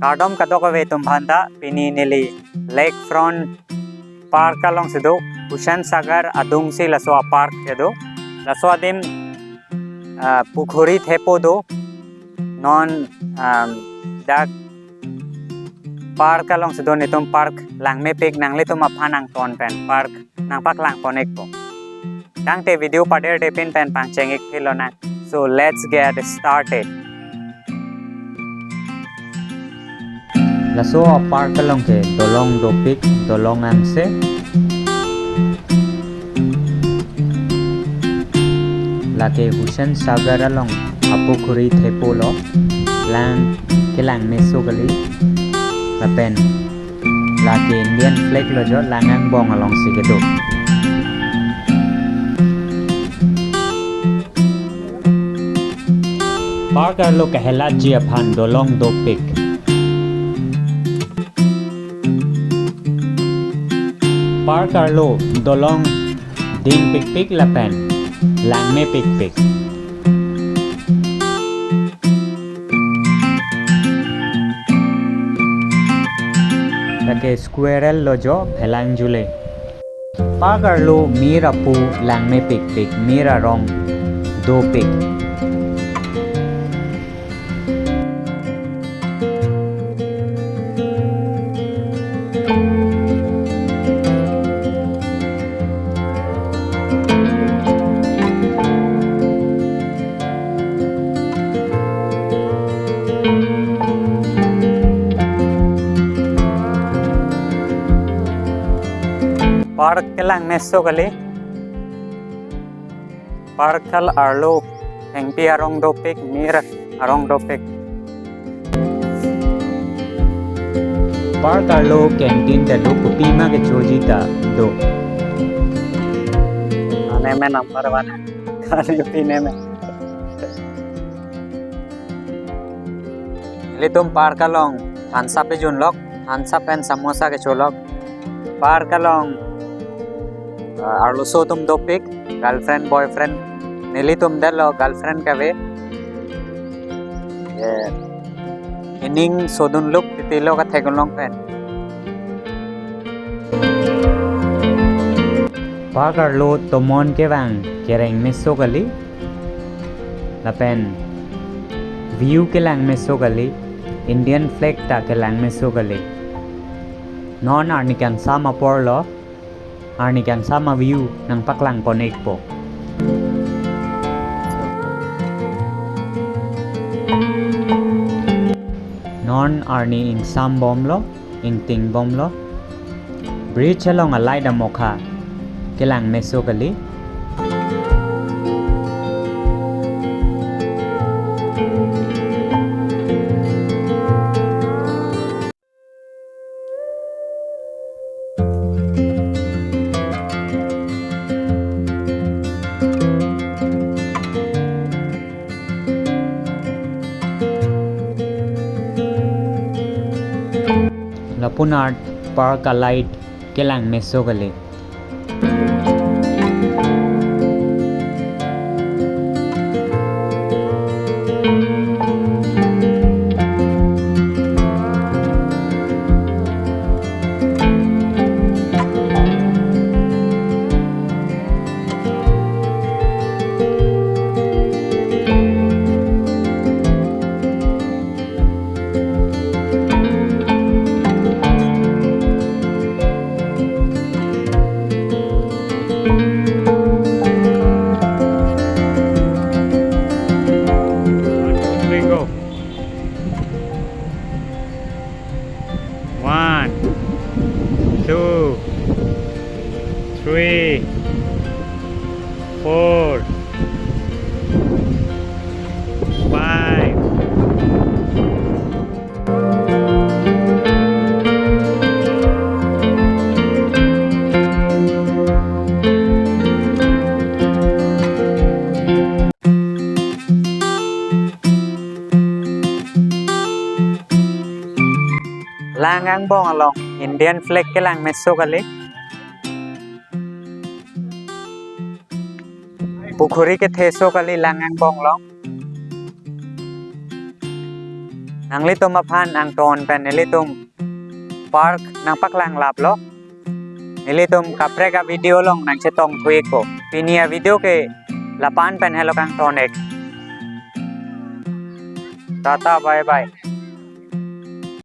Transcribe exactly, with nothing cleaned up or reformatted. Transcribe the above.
Kardom kadokave atum aphanta, pini neli Lakefront Park alongsi do, Hussain Sagar adungsi laso a-park kedo. Laso adim, ah, pukhuri thepo do. Non, um, dak park alongsi do, netum park langmepik, nanglitum aphan nangton pen park nangpaklang pon-ikpo. Tangte video paderdepin pen pangcheng-ik philonang. So let's get started. Laso a-park along ke dolong dopik, dolong angse. Lake Hussain Sagar along apukhuri thepo lo, lang kelang meso kali, lapen lake Indian flag lo jo, lang angbong alongsi kedo. Park arlo kahelatji aphan dolong dopik. Park arlo dolong dingpikpik lapen langmepikpik. Lake squirrel lo jo, phelang jule. Park arlo mir apu langmepikpik, mir arong dopik. Park kelang meso kali. Park arlo thengpi arong dopik, mir arong dopik. Park arlo canteen ta do, kopima kechoji ta do. Ane me number one. Kali pi ne me. Ilitum park along thansa pejun lok, thansa pen samosa kecho lok. Park along, ah, arloso atum dopik, girlfriend, boyfriend. Nelitum det lo girlfriend kave. Eh, ining sodun luk titi lo kathek along pen. Park arlo tomon kevang kereng meso kali. Lapen view kelang meso kali, Indian flag ta kelang meso kali. Non arni kangsam apor lo, arni kangsam a-view nangpaklang pon-ikpo. Non arni ingsam bomlo, ingting bomlo. Bridge along a-light amokha kelang meso kali. Lapu art park a-light kelang meso kali. One, two, three, go. One, two, three, four, five. Lang angbong along Indian flag kelang meso kali. Pukhuri kethe so kali lang angbong along. Nanglitum aphan angton pen nelitum park nangpaklang laplo. Nelitum kaprek a-video along nangchetong thuikpo. Pini a-video ke lapu-an pen helo kangton-ik. Tata, bye bye.